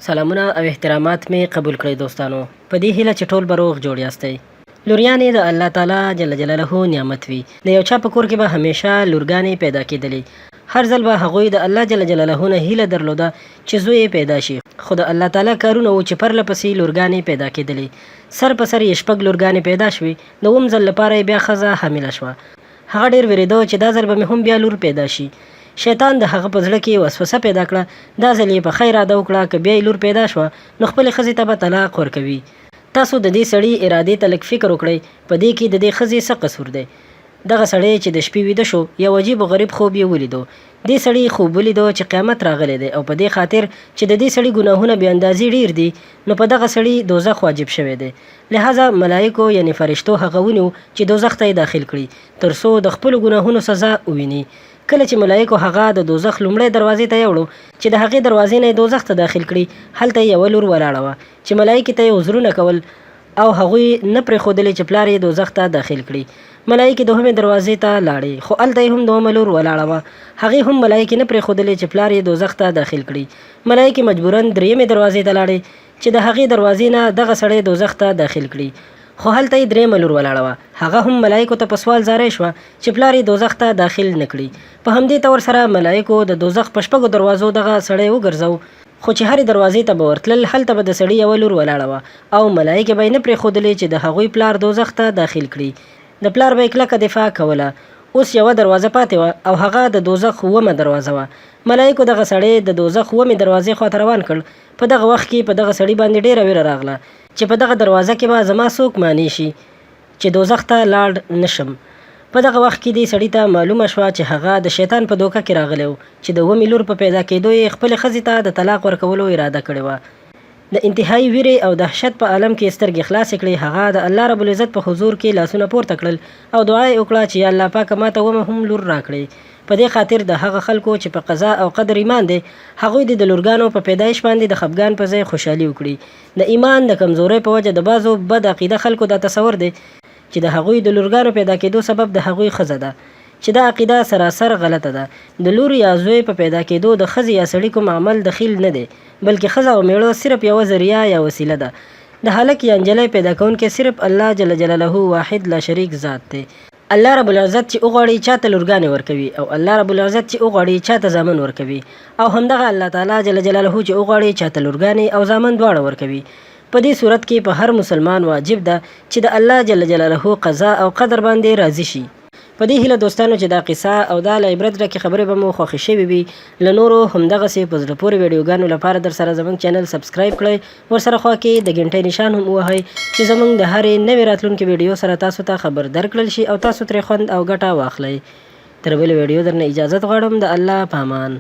سلامونه او احترامات مې قبول کړئ دوستانو په دې هیله چې ټول به روغ جوړ یاستئ. لوریانې د الله تعالی جل جلاله نعمت وي. د یو چا په کور کې به همیشه لورګانې پیدا کیدلې. هر ځل به هغوی د الله جل جلاله نه هیله درلوده چې زوی یې پیدا شي خو د الله تعالی کارونه وو چې پرله پسې لورګانې پیدا کیدلې. سر په سر یې شپږ لورګانې پیدا شوې، د اووم ځل لپاره یې بیا ښځه حامله شوه. هغه ډېر وېرېده چې دا ځل به مې هم بیا لور پیدا شي. شیطان د هغه په زړه کې وسوسه پیدا کړه، دا ځل یې پخه اراده وکړه که بیا یې لور پیدا شوه نو خپلې ښځې ته به طلاق ورکوي. تاسو د دې سړي ارادې ته لږ فکر وکړئ، په دې کې د دې ښځې څه قصور دی؟ دغه سړی چې د شپې ویده شو، یو عجیب و غریب خوب یې ولیدو. دې سړي خوب ولیدو چې قیامت راغلی دی او په دې خاطر چې د دې سړي ګناهونه بې اندازې ډېر دي نو په دغه سړي دوزخ واجب شوی دی. لهذا ملائکو یعنې فرشتو هغه ونیو چې دوزخ ته یې داخل کړي تر څو د خپلو ګناهونو سزا وویني. کله چې ملائکو هغه د دوزخ لومړی دروازې ته یوړو چې د هغې دروازې نه یې دوزخ ته داخل کړي هلته یې یوه لور ولاړه وه چې ملائکې ته یې عذرونه کول او هغوی نه پرېښودلې چې پلار یې دوزخ ته داخل کړي. ملایکې دوهمې دروازې ته لاړې، خو هلته یې هم دوهمه لور ولاړه وه. هغې هم ملایکې نه پرېښودلې چې پلار یې دوزخ ته داخل کړي. ملایکې مجبوراً درېیمې دروازې ته لاړې چې د هغې دروازې نه دغه سړی دوزخ ته داخل کړي. خو هلته یې درېیمه لور ولاړه وه. هغه هم ملایکو ته په سوال زارۍ شوه چې پلار یې دوزخ ته داخل نه کړي. په همدې طور سره ملایکو د دوزخ په شپږو دروازو دغه سړی وګرځاوه. خو چې هرې دروازې ته به ورتلل، هلته به د سړي یوه لور ولاړه وه او ملایکې به یې نه پرېښودلې چې د هغوی پلار دوزخ ته داخل کړي. د پلار به یې کلکه دفاع کوله. اوس یوه دروازه پاتې وه او هغه د دوزخ اوومه دروازه وه. ملایکو دغه سړی د دوزخ اوومې دروازې خواته روان کړ. په دغه وخت کې په دغه سړي باندې ډېره ویره راغله چې په دغه دروازه کې به زما څوک مانع شي چې دوزخ ته لاړ نه شم. په دغه وخت کې دې سړي ته معلومه شوه چې هغه د شیطان په دوکه کې راغلی و چې د اوومې لور په پیدا کېدو یې خپلې ښځې ته د طلاق ورکولو اراده کړې وه. د انتهايي ویرې او دهشت په عالم کې سترګې خلاصې کړې، هغه د الله رب العزت په حضور کې لاسونه پورته کړل او دعا یې وکړه چې یا الله پاکه ماته اوومه هم لور راکړې. په دې خاطر د هغه خلکو چې په قضا او قدر ایمان دی هغوی دې د لورګانو په پیدایش باندې د خپګان په ځای خوشحالي وکړي. د ایمان د کمزورۍ په وجه د بعضو بد عقیده خلکو دا تصور دی چې د هغوی د لورګانو پیدا کېدو سبب د هغوی ښځه ده چې دا عقیده سراسر غلطه ده. د لور یا زوی په پیدا کېدو د ښځې یا سړي کوم عمل دخیل نه دی بلکې ښځه او مېړه صرف یوه ذریعه یا وسیله ده. د هلک یا نجلۍ پیدا کوونکی صرف الله جل جلاله واحد لاشریک ذات دی. الله رب العزت چې وغواړي چاته لورګانې ورکوي او الله رب العزت چې وغواړي چاته زامن ورکوي او همدغه الله تعالی جل جلاله چې وغواړي چاته لورګانې او زامن دواړه ورکوي. په دې صورت کې په هر مسلمان واجب ده چې د الله جل جلاله قضا او قدر باندې راضي شي. په دې هیله دوستانو چې دا قصه او دا له عبرت ډکې خبرې به مو خوښې شوې وي. له نورو همدغسې په زړه پورې ویډیوګانو لپاره درسره زموږ چینل سبسکرایب کړئ، ورسره خوا کې د ګنټۍ نشان هم ووهئ چې زموږ د هرې نوې راتلونکې ویډیو سره تاسو ته خبر درکړل شي او تاسو ترې خوند او ګټه واخلئ. تر بلې ویډیو درنه اجازت غواړم د الله په امان.